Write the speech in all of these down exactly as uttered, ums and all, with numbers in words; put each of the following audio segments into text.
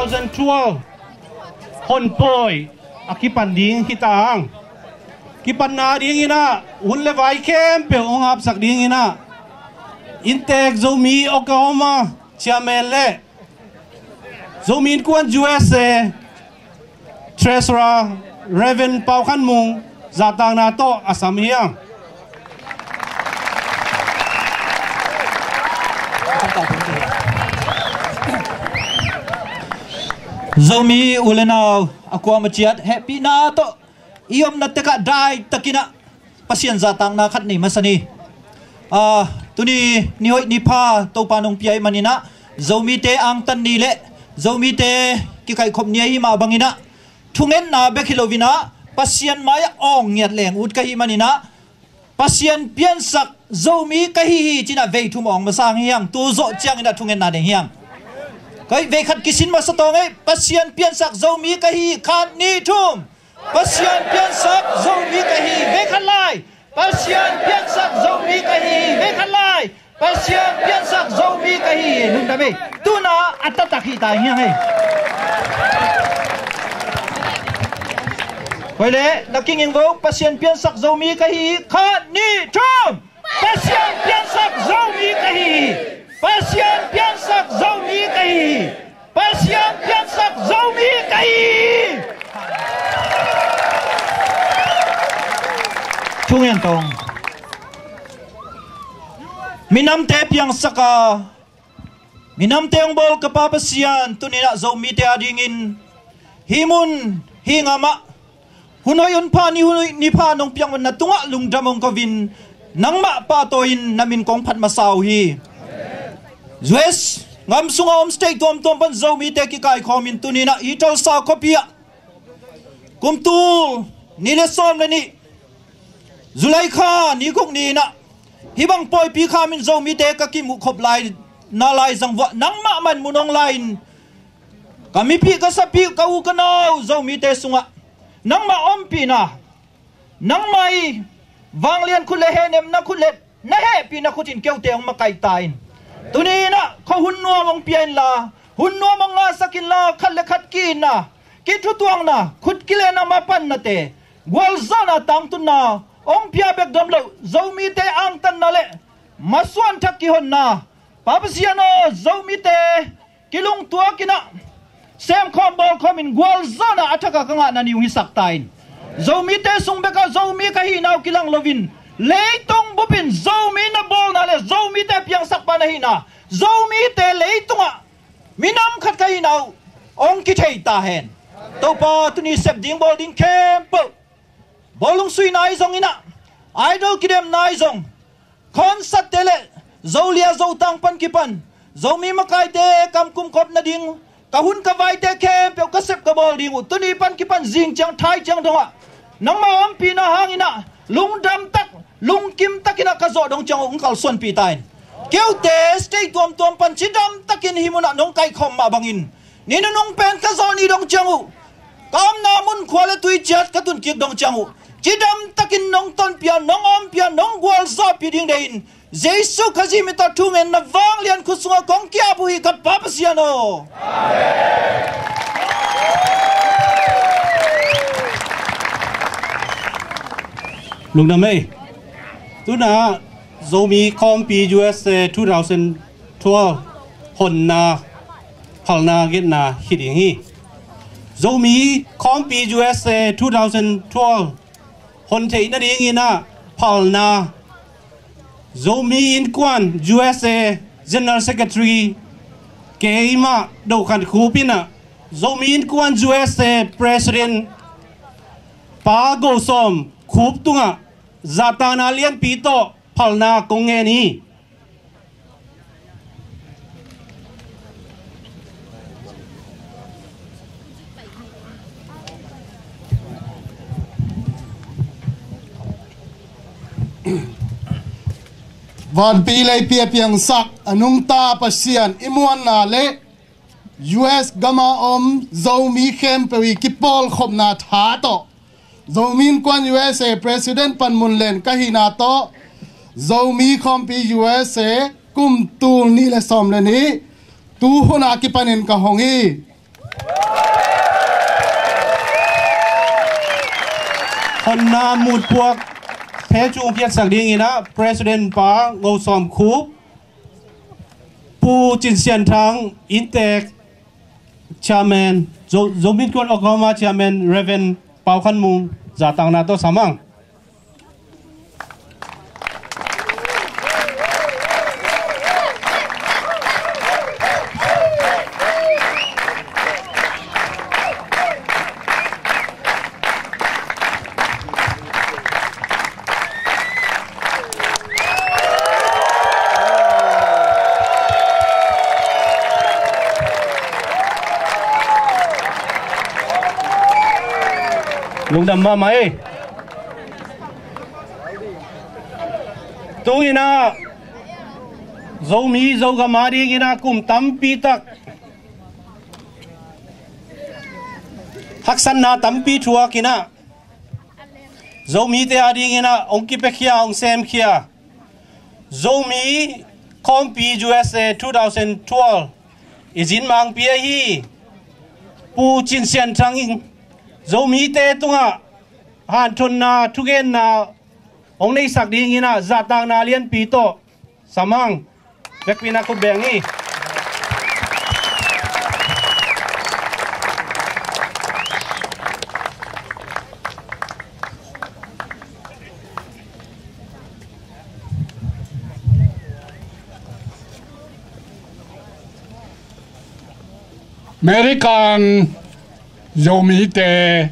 Thousand twelve honpawi a kipan ding hi tang. Kipanna dingin ah hun le vai khempeuh hong hapsak dingin ah inntek Zomi Oklahoma chairman le Zomi Innkuan U S A Treasurer Reverend Pau Khan Mung zahtakna tawh a sam hi hang. Zomi u le nau a kuam a ciat hehpihna tawh i omna tekah daitakin ah Pasian zahtakna khat nei masa ni. Ah, tuni ni hoih ni pha Topa nong pia ih manin ah Zomite angtan ni le Zomite kikaihkhop ni ahi mah bangin ah thungetna bek hi loin ah Pasian mai-ah awng ngiat leng ut ka hih manin ah Pasian piansak Zomi ka hi hi ci-in ah vei thum awng masa hi hang. Tu zawh ciangin ah thungetna ding hi hang. Kei vei khat kisin masa tawng ei. Pasian piansak Zomi ka hi hi. Khat, nih, thum. Pasian piansak Zomi ka hi hi. Vei khat lai. Pasian piansak Zomi ka hi hi. Vei khat lai. Pasian piansak Zomi ka hi hi. Lungdam ei. Tuna a taktak hi ta hi hang ei. Koi le na kinging vo. Pasian piansak Zomi ka hi hi. Khat, nih, thum. Pasian piansak Zomi ka hi hi. Pasian piansak Zomi ka hi hi. Pasian piansak Zomi ka hi hi. Thungen tong. Minamte piangsak a minamte hong bawl ka Pa Pasian, tuni-in ah Zomite adingin hih mun hih gam ah hun hoih hun pha ni hoih ni pha nong piak man na tungah lungdam hong ko-in nangmah pahtawi-in na min kong phat masa uh hi. U S gam sungah om state tuamtuam pan Zomite kikaikhawmin tuni-in ah hih Tulsa khuapi ah kum tul nih le sawm le nih July kha ni guk ni-in ah hih bang pawipi kham in Zomite ka kimuh khop lai na lai zang vuah nangmah man mun hong lai-in ka mipih ka sapih ka u ka nau Zomite sungah nangmah ompihna, nangmah ih vanglian khut le hehnemna khut le na hehpihna khut in keute hong makaih ta in. Tuni-in ah khuahun nuam hong pia inla, hun nuam hong ngahsak inla, khat le khat ki-itna, kithutuakna, khut kilenna, mapannate, gualzawhna, tangtunna hong pia bek dom loh Zomite angtanna le masuanthak kihonna, Pa Pasian aw, Zomite kilungtuak in ah semkhawm bawlkhawm in gualzawhna a thak a ka ngahna ni hong hisak ta in. Zomite sung bekah Zomi ka hihna uh kilang loin leitung bup in Zomi na bawlna le Zomite piangsakpa na hihna, Zomite leitungah minam khat ka hihna uh hong kithei ta hen. Topa, tuni sep ding bawl ding khempeuh, bawlung suihna ahi zongin ah, idol kidemna ahi zong, concert-te le Zolia Zotang pan kipan Zomi makaite kamkumkhop nading ka hun ka vaite khempeuh ka sep ka bawl ding uh. Tuni pan kipan zing ciang thai ciang dongah nangmah ompihna hangin ah lungdam tak, lungkim takin ah ka zawh dong ciang uh hong kalsuanpih ta in. Keute state tuamtuam pan cidam takin hih munah nong kaikhawm mah bangin ni nunung pen ka zawh ni dong ciang uh, ka omna mun khua le tui ciat ka tunkik dong ciang uh, cidam takin nong tonpih a, nong ompih a, nong gualzawhpih ding deih in, Jesu Khazih min tawh thungen na vanglian khut sungah kong ki-ap uh hi ka Pa Pasian aw. Lungdam ei. Tuna Zomi Khawmpi U S A two thousand twelve honna phalna ngetna hi ding hi. Zomi Khawmpi U S A two thousand twelve hon theih nadingin ah phalna Zomi Innkuan U S A General Secretary keimah Dohkhan Khup in ah Zomi Innkuan U S A President Pa Go Sawm Khup tungah zahtakna lianpi tawh phalna kong ngen hi. Vanpi leipi a piangsak a nungta Pasian i muanna le U S gama om Zomi khempeuh i kipawlkhopna tha tawh Zomi Innkuan U S A President panmun len ka hihna tawh Zomi Khawmpi U S A kum tul nih le sawm le nih tuhuna kipanin ka hong hi. Honna mutpuak phe cung piaksak dingin ah President pa Ngo Sawm Khup, Pu Cin Sian Thang, inntek Chairman, Zo-, Zomi Innkuan Oklahoma Chairman Reverend Pau Khan Mung, zahtakna tawh sam ang. Lungdam mahmah ei. Tungin ah Zomi Zogam adingin ah kum tampi tak haksatna tampi thuakin ah Zomite adingin ah hong kipiakhia, hong semkhia Zomi Khawmpi U S A two thousand twelve i zin mangpi ahi Pu Cin Sian Thang in Zomite tungah hanthotna, thugenna hong neisak dingin ah zahtakna lianpi tawh sam ang. Vekpi-in ah khut beng hi. American Zomite,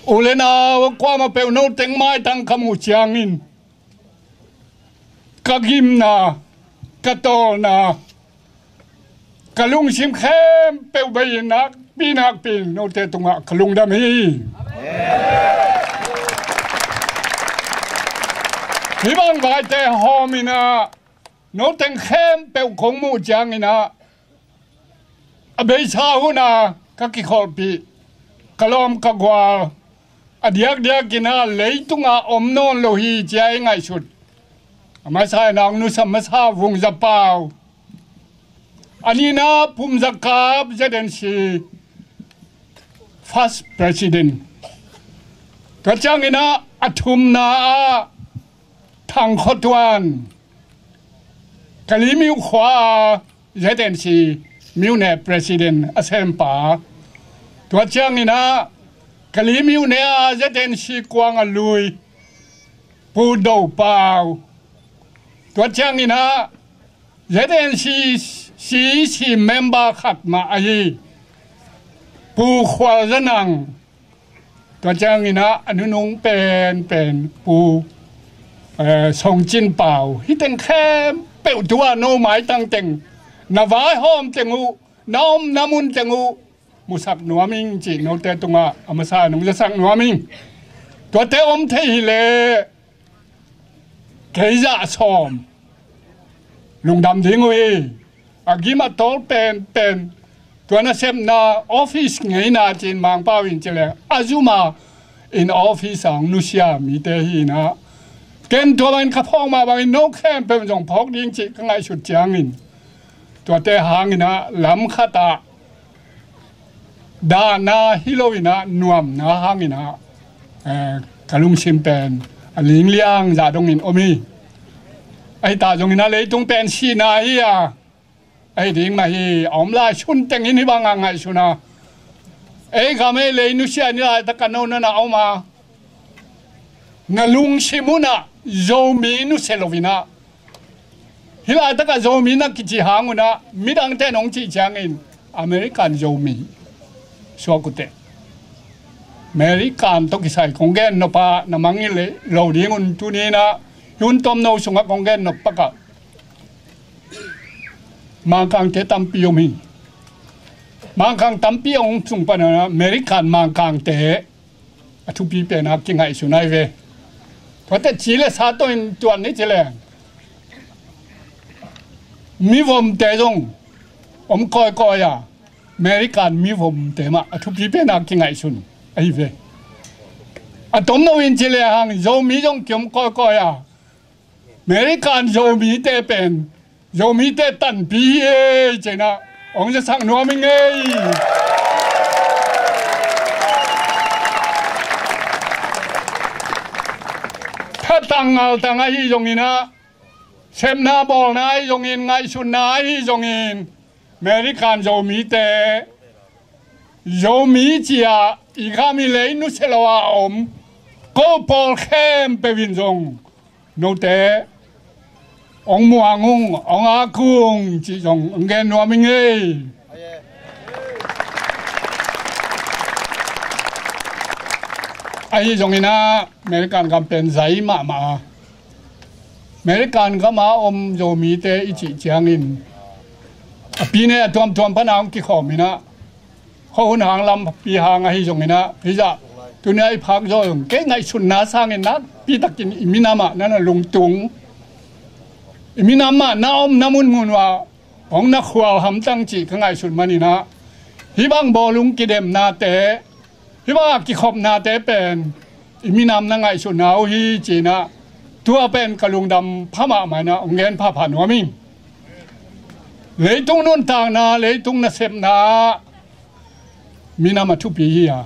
u le nau, kuamah peuh no teng maitang ka muh ciangin ka gimna, ka tawlna, ka lungsim khempeuh bei-in nakpi nakpi note tungah ka lungdam hi. Hih bang vaite hawmin ah no teng khempeuh kong muh ciangin ah a beisa hun a ka kikholhpih ka lawm ka gual a diakdiakin ah leitungah om nawn lo hi ci-a i ngaihsut a masa-in ah hong nusia masa Vung Za Pau, a nihna Pum Za Kap, Z N C First President, tua ciangin ah a thumna ah Thang Khua Tuan, Kalaymyo khua a Z N C Myone President a sempa, tua ciangin ah Kalaymyo a Z N C kuang a lui Pu Do Pau, tua ciangin ah Z N C C C member khat mah ahi Pu Khual Za Nang, tua ciangin ah a nunung penpen Pu, eh, Song Cin Pau, hih teng khempeuh tua no maitang teng, na vaihawm teng uh, na omna mun teng uh musak nuam ing cih note tungah a masa nong zasak nuam ing. Tuate om thei hileh kei zah sawm lungdam ding uh hi. A gim a tawl penpen, tua nasepna office ngeina ci-in Mangpau in ci leh a zuma in office ah hong nusia mite hi-in ah, ken tua bangin ka phawk mah bangin no khempeuh zong phawk ding cih ka ngaihsut ciangin, tuate hangin ah lam khat ah dahna hi lo-in ah nuamna hangin ah, eh, ka lungsim pen a lingliang zah dongin om hi. Ahi ta zongin ah leitung pen sihna hi a, ahi ding mah hi. A om lai sun teng in hih bangah ngaihsun a, ei gam ei lei nusia ni laitak a no na na om a, na lungsim un ah Zomi nusia lo-in ah, hih laitakah Zomi na kici hang un ah midangte in hong cih ciangin American Zomi suak uh teh. American tawh kisai kong gen nop a na mangngilh lo ding un, tuni-in ah hih hun tomno sungah kong gen nop pakah Mangkangte tampi om hi. Mangkang tampi a om sung pan ah American Mangkangte a thupi pen a kingaihsun ahi ve. Tuate ci le sa tawh in tuan ni ci leng, mivomte zong om kawikawi a, American mivomte mah a thupi pen a kingaihsun ahi ve. A tomno in ci le hang Zomi zong kiom kawikawi a, American Zomite pen Zomite tanpi hi ei, ci-in ah hong zasak nuam ing ei. Ngaltang ahi zongin ah, sepna bawlna ahi zongin, ngaihsutna ahi zongin, American Zomite, Zomi ci-a i gam i lei nusia lo a om ko pawl khempeuh in zong note hong muang ung, hong ak ung cih zong hong gen nuam ing ei. Ahi zongin ah American gam pen zai mahmah a, American gam a om Zomite i cih ciangin a pi ne a tuamtuam pan a hong kikhawm in ah, khuahun hang lampi hang ahi zongin ah, hizah tuni a i phak zaw zong kei ngaihsutna sangin nakpi takin i minam ah na na lungtung, i minam ah na omna munmun ah hong na khual hamtang cih ka ngaihsut manin ah, hih bang bawlung kidemnate, hih bang a kikhopnate pen i minam na ngaihsutna uh hi ci-in ah, tua pen ka lungdam pha mahmah in ah hong gen phapha nuam ing. Leitung nuntakna, leitung nasepna ah minam a thupi hi a,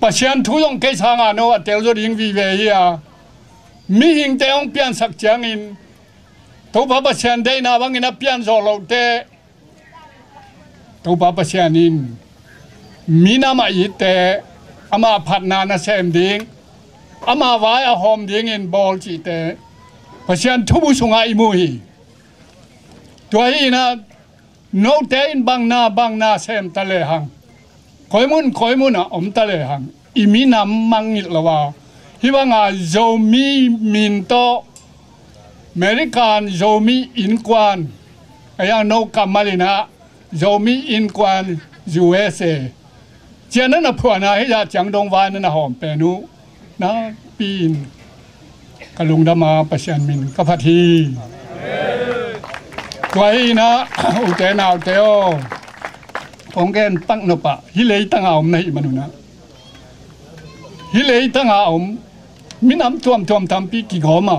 Pasian thu zong kei sanga no a telzaw ding vive hi a, mihingte hong piansak ciangin Topa Pasian deihna bangin a pianzawh lote, Topa Pasian in minam a itte, ama phatna nasem ding, ama vai a hawm dingin bawl cihte Pasian thubu sungah i mu hi. Tua hi in ah, note in bangna bangna sem ta lehang, koimun koimun ah om ta lehang, i minam mangngilh lo a, hih banga Zomi min tawh American Zomi Innkuan, a yang no kammal in ah Zomi Innkuan U S A, cian na na phuan a, hih zah ciang dong vai na na hawm pen uh nakpi in ka lungdam a, Pasian min ka phat hi. Tua hi in ah, ute naute aw, kong gen pak nop ah, hih leitang a om na hih manun ah, hih leitang a om minam tuamtuam tampi kigawm a,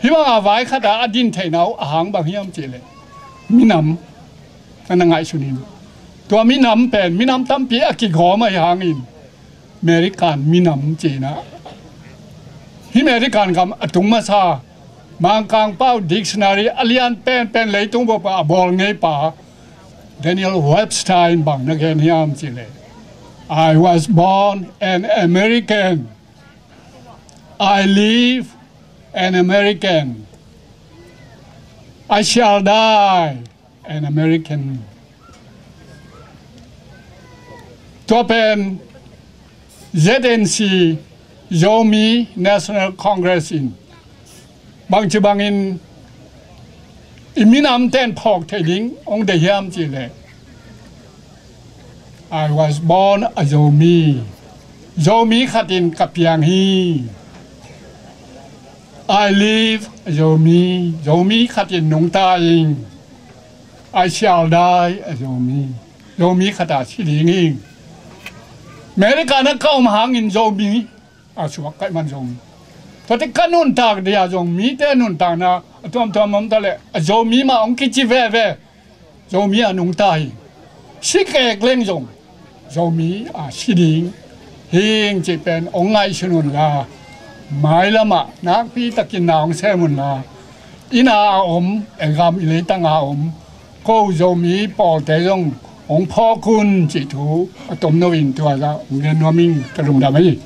hih banga vai khat a a din theihna uh a hang bang hiam cih leh, minam na na ngaihsun in. Tua minam pen minam tampi a kigawm ahih hangin American minam ci-in ah, hih American gam a tung masa Mangkangpau dictionary a lian penpen leitung bup a bawl ngeipa Daniel Webster in bang na gen hiam cih leh, "I was born an American. I live an American. I shall die an American." Tua pen Z N C, Zomi National Congress in bangci bangin i minam ten phawk theih ding hong deih hiam cih leh, "I was born a Zomi. Zomi khat in ka piang hi. I live a Zomi. Zomi khat in nungta ing. I shall die a Zomi. Zomi khat a si ding ing." America na ka om hangin Zomi a suak ka hih man zong, tuate ka nuntak dia zong mite nuntakna a tuamtuam om ta leh, a Zomi mah hong kici veve. Zomi a nungta hi. Si kek leng zong Zomi a si ding hi ing cih pen hong ngaihsun unla, mailam ah nakpi takin na hong sem unla, i na a om, i gam i leitang a om ko Zomi pawlte zong hong phawk un cih thu a tomno in tua zah hong gen nuam ing. Ka lungdam hi.